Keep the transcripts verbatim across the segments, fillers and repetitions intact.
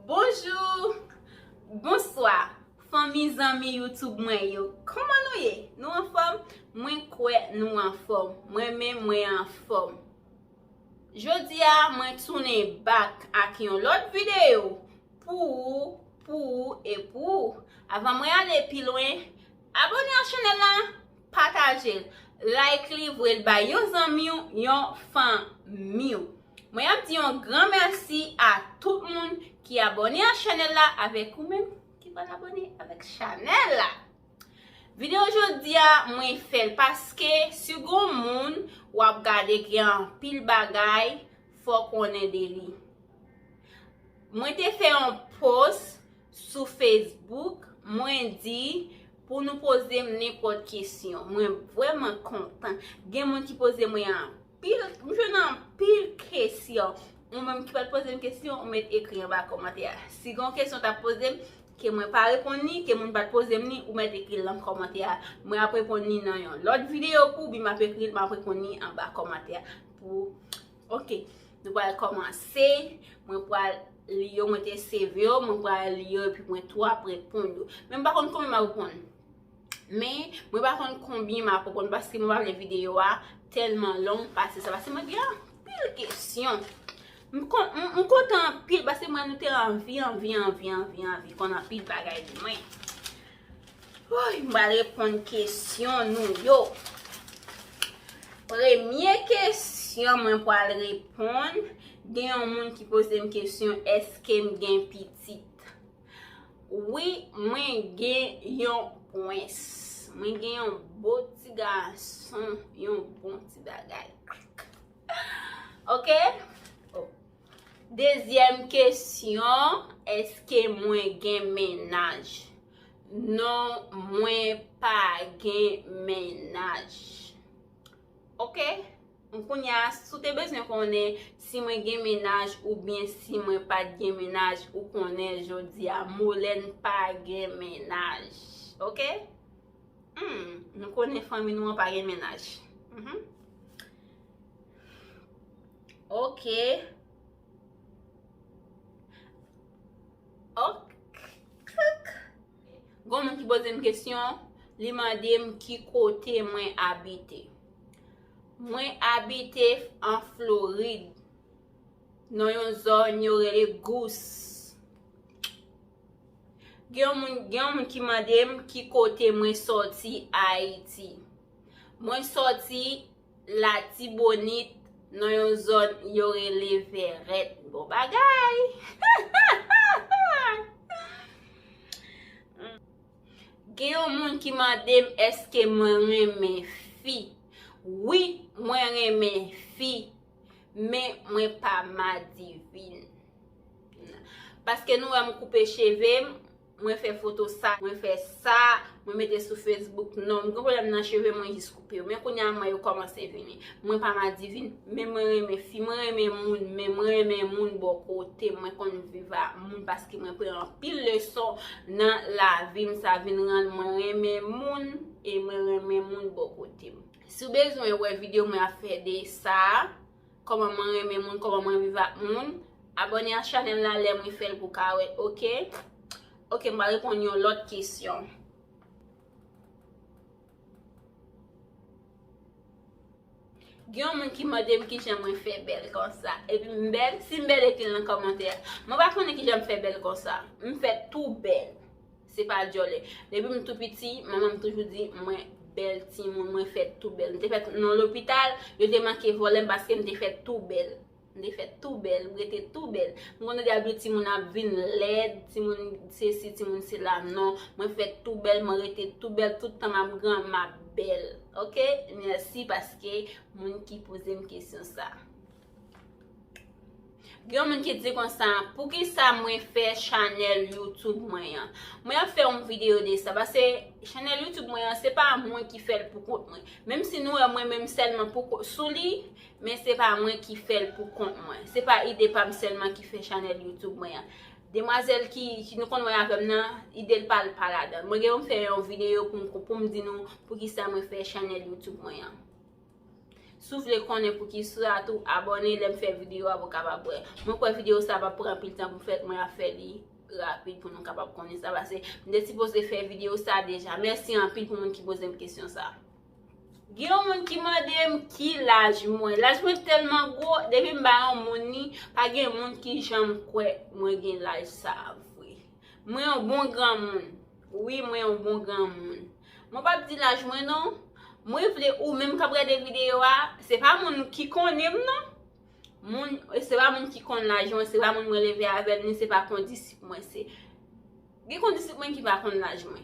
Bonjou, bonswa, fanmi, zanmi YouTube mwen yo. Kòman nou ye? Nou anfòm? Mwen kwè nou anfòm. Mwen menm, mwen anfòm. Jodi a, mwen tounen back ak yon lòt videyo pou ou, pou ou e pou ou. Avan mwen ale pi lwen, abòne a chanèl la, pataje l, like li, voye l bay yon zanmi w, yon fanmi w. Mwen ap di yon gran mèsi a tout moun ki abòne a chanèl la, avèk ou menm ki pral abòne avèk chanèl la. Videyo jodi a, mwen fè l paske si gon moun w ap gade gen anpil bagay fò konnen de li. Mwen te fè yon post sou Facebook, mwen di pou nou poze m nenpòt kesyon. Mwen vrèman kontan. Gen moun ki poze mwen anpil, m jwenn anpil kesyon. Ou menm ki pa t poze m kesyon, ou mèt ekri anba kòmantè a. Si gen yon kesyon w t ap poze m, ke mwen pa reponn li, ke moun pa t poze m li, ou mèt ekri l nan kòmantè a. Mwen ap reponn li nan yon lòt videyo pou ou, oubyen m ap ekri l, m ap reponn li anba kòmantè a pou ou. Ok, nou pral kòmanse. Mwen pral li yo, mwen te save yo, mwen pral li yo, epi mwen tou ap reponn yo. Men m pa konn konbyen m ap reponn. Men, mwen pa konn konbyen m ap reponn, paske mwen pa vle videyo a tèlman long pase sa, paske mwen gen anpil kesyon. M kon-, m, m kontan anpil, paske mwen nou te anvi, anvi, anvi, anvi, anvi konn anpil bagay de mwen. Woy, m pral reponn kesyon nou yo. Premye kesyon mwen pral reponn, gen yon moun ki poze m kesyon, èske m gen pitit? Wi, mwen gen yon prens. Mwen gen yon bo ti gason, yon bon ti bagay. Ok? Dezyèm kesyon, èske mwen gen mennaj? Non, mwen pa gen mennaj. Ok? Kounye a, si w te bezwen konnen si mwen gen mennaj oubyen si mwen pa t gen mennaj, ou konnen jodi a, Molène pa gen mennaj. Ok? Hmm, nou konnen fanmi nou an pa gen mennaj. Mhm. Ok. Ok. Gon moun ki poze m kesyon, li mande m ki kote mwen abite. Mwen abite an Florid, nan yon zòn yo rele Goose. Gen yon moun, gen yon moun ki mande m ki kote mwen sòti Ayiti. Mwen sòti Latibonit, nan yon zòn yo rele Vèrèt. Bon bagay! Gen yon moun ki mande m èske mwen renmen fi. Wi, mwen renmen fi, men mwen pa madivin. Paske nou wè m koupe cheve m, mwen fè foto sa, mwen fè sa, mwen mete sou Facebook. Non, m gen pwoblèm nan cheve mwen, jis koupe yo. Men kounye a, mwen yo kòmanse vini. Mwen pa madivin, men mwen renmen fi, mwen renmen moun, men mwen renmen moun bò kote m. Mwen konn viv ak moun paske mwen pran anpil leson nan lavi m. Sa vin rann mwen renmen moun e mwen renmen moun bò kote m. Si w bezwen wè videyo mwen ap fè de sa, kòman mwen renmen moun, kòman mwen viv ak moun, abòne a chanèl la lè mwen fè l pou w ka wè, ok? Ok, m pral reponn yon lòt kesyon. Gen yon moun ki mande m kijan mwen fè bèl konsa. Epi m bèl, si m bèl, ekri l nan kòmantè a. Mwen pa konnen kijan m fè bèl konsa. M fèt tou bèl. Se pa djòlè. Depi m tou piti, manman m toujou di mwen bèl timoun, mwen fèt tou bèl. M te fèt nan lopital, yo te manke vòlè m paske m te fèt tou bèl. M te fèt tou bèl, m rete tou bèl. M konn tande ap di timoun ap vin lèd, timoun sesi, timoun sela. Non, mwen fèt tou bèl, mwen rete tou bèl, tout tan m ap gran, m ap bèl. Ok? Mèsi paske moun ki poze m kesyon sa. Gen yon moun ki di konsa, poukisa mwen fè chanèl YouTube mwen an? Mwen ap fè yon videyo de sa, paske chanèl YouTube mwen an, se pa mwen ki fè l pou kont mwen. Menm si nou wè mwen menm sèlman pou ko-, sou li, men se pa mwen ki fè l pou kont mwen. Se pa ide pa m sèlman ki fè chanèl YouTube mwen an. Demwazèl ki, ki nou konn wè avè m nan, ide l pa l pa ladan. Mwen gen pou m fè yon videyo pou m, pou m di nou poukisa mwen fè chanèl YouTube mwen an. Si w vle konnen poukisa, tou abòne, lè m fè videyo a pou w kapab wè. Mwen kwè videyo sa p ap pran anpil tan pou m fè, mwen ap fè li rapid pou nou kapab konnen sa, paske m te sipoze fè videyo sa deja. Mèsi anpil pou moun ki poze m kesyon sa. Gen yon moun ki mande m ki laj mwen. Laj mwen tèlman gwo, depi m ba yon moun li, pa gen moun ki janm kwè mwen gen laj sa vre. Mwen yon bon granmoun. Wi, mwen yon bon granmoun. Mwen p ap di laj mwen non. Mwen vle ou menm k ap gade videyo a, se pa moun ki konnen m non. Moun, se pa moun ki konn laj mwen, se pa moun mwen leve avè l, ni se pa kondisip mwen, se. Gen kondisip mwen ki pa konn laj mwen.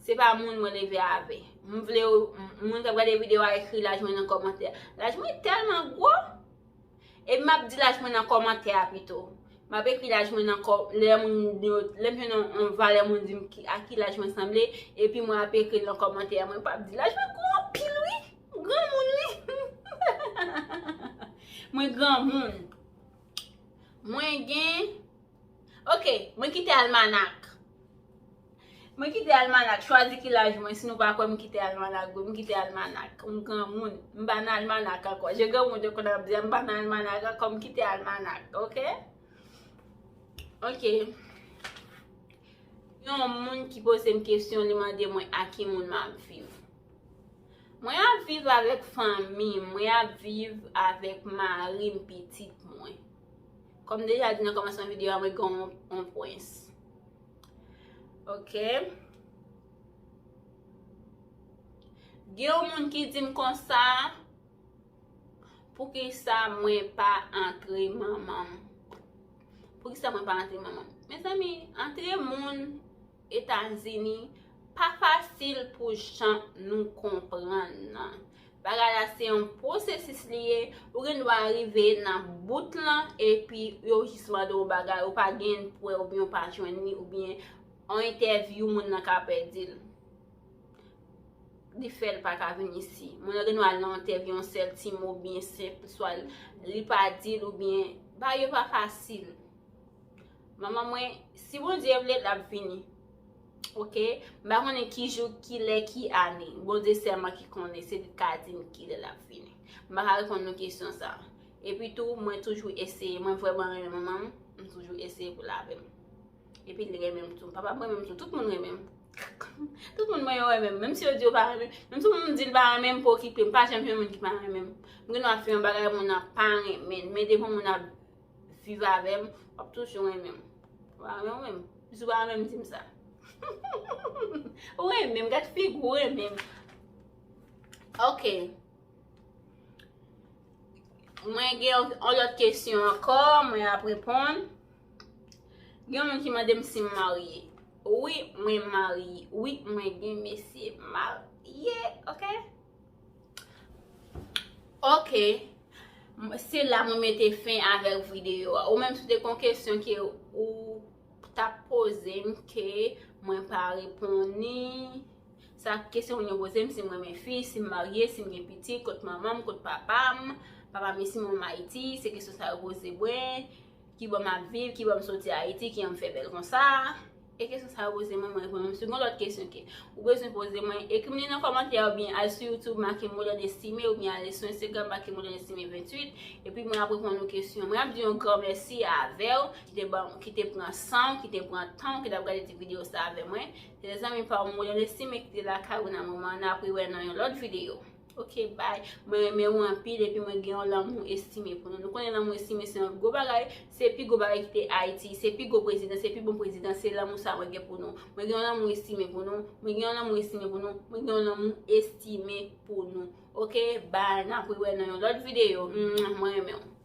Se pa moun mwen leve avè. M vle ou, moun k ap gade videyo a ekri laj mwen nan kòmantè. Laj mwen tèlman gwo. Epi m ap di laj mwen nan kòmantè a pito. M ap ekri laj mwen nan kò, lè moun yo, lè m jwenn yon, yon valè moun di m ki, a ki laj mwen sanble, epi mwen ap ekri l nan kòmantè a. Mwen p ap di laj mwen gwo anpil wi. M granmoun wi. Mwen granmoun. Mwen gen Ok, mwen kite almanak. Mwen kite almanak, chwazi ki laj mwen, si nou pa kwè m kite almanak, wi, m kite almanak. M granmoun, m pa nan almanak ankò. Je granmoun, je konn ap di, m pa nan almanak ankò, m kite almanak, ok? Ok. Yon moun ki poze m kesyon, li mande mwen a ki moun m ap viv. Mwen ap viv avèk fanmi m, mwen ap viv avèk mari m, pitit mwen. Kòm m deja di nan kòmansman videyo a, mwen gen yon, yon prens. Ok. Gen yon moun ki di m konsa, poukisa mwen pa antre manman m? Poukisa mwen pa antre manman m? Mezanmi, antre moun Etazini pa fasil pou jan nou konprann nan. Bagay la se yon pwosesis li ye, ou gen dwa rive nan bout lan epi yo jis mande w bagay, ou pa gen prèv oubyen ou pa jwenn li oubyen yon entèvyou moun nan ka pèdi l. Li fè l pa ka vin isi. Moun nan gen dwa al nan entèvyou yon sèl ti mo byen senp, swa li pa di l oubyen bagay yo pa fasil. Manman mwen, si Bondye vle, l ap vini. Ok? M pa konnen ki jou, ki lè, ki ane. Bondye sèlman ki konnen, se li k ka di m ki lè l ap vini. M pa ka reponn nou kesyon sa. Epi tou, mwen toujou eseye. Mwen vrèman renmen manman m, m toujou eseye pou l avè m. Epi li renmen m tou. Papa m renmen m tou. Tout moun renmen m. Tout moun mwen yo renmen m. Menm si yo di yo pa renmen m. Menm si moun di l pa renmen m, pa okipe m. Pa janm jwenn moun ki pa renmen m. M gen dwa fè yon bagay, moun nan pa renmen l. Men devan moun ap viv avè m, w ap toujou renmen m. Ou pa renmen w menm. Si w pa renmen m, di m sa. Ou renmen m, gad figi w, ou renmen m. Ok. Mwen gen yon, yon lòt kesyon ankò, mwen ap reponn. Gen yon moun ki mande m si m marye. Wi, mwen marye. Wi, mwen gen mesye marye, ok? Ok. M-, se la mwen mete fen avèk videyo a. Ou menm si w te gen yon kesyon ke ou t ap poze m ke mwen pa reponn li, sa kesyon moun yo poze m, si m renmen fi, si m marye, si m gen pitit, kot manman m, kot papa m, papa m isi, manman m Ayiti, se kesyon sa yo poze mwen, ki bò m ap viv, ki bò m soti Ayiti, ki jan m fè bèl konsa. E kesyon sa yo poze mwen, mwen reponn. Menm si gen lòt kesyon ke ou bezwen poze mwen, ekri m li nan kòmantè oubyen al sou YouTube, make Modèl Estime, oubyen ale sou Instagram, make Modèl Estime venntuit, epi mwen ap reponn ou kesyon. Mwen ap di yon gran mèsi avè w ki te ban, ki te pran san w, ki te pran tan w, ki t ap gade ti videyo sa avè mwen. Se zanmi pa w Modèl Estime ki te lakay ou nan moman an, n ap rewè nan yon lòt videyo. Ok, bye. Mwen renmen ou anpil epi mwen gen yon lanmou estime pou nou. Nou konnen lanmou estime se yon gwo bagay. Se pi gwo bagay ki te Ayiti. Se pi gwo prezidan, se pi bon prezidan. Se lanmou sa mwen gen pou nou. Mwen gen yon lanmou estime pou nou. Mwen gen yon lanmou estime pou nou. Mwen gen yon lanmou estime pou nou. Ok, bye. N ap rewè nan yon lòt videyo. Mwen renmen w.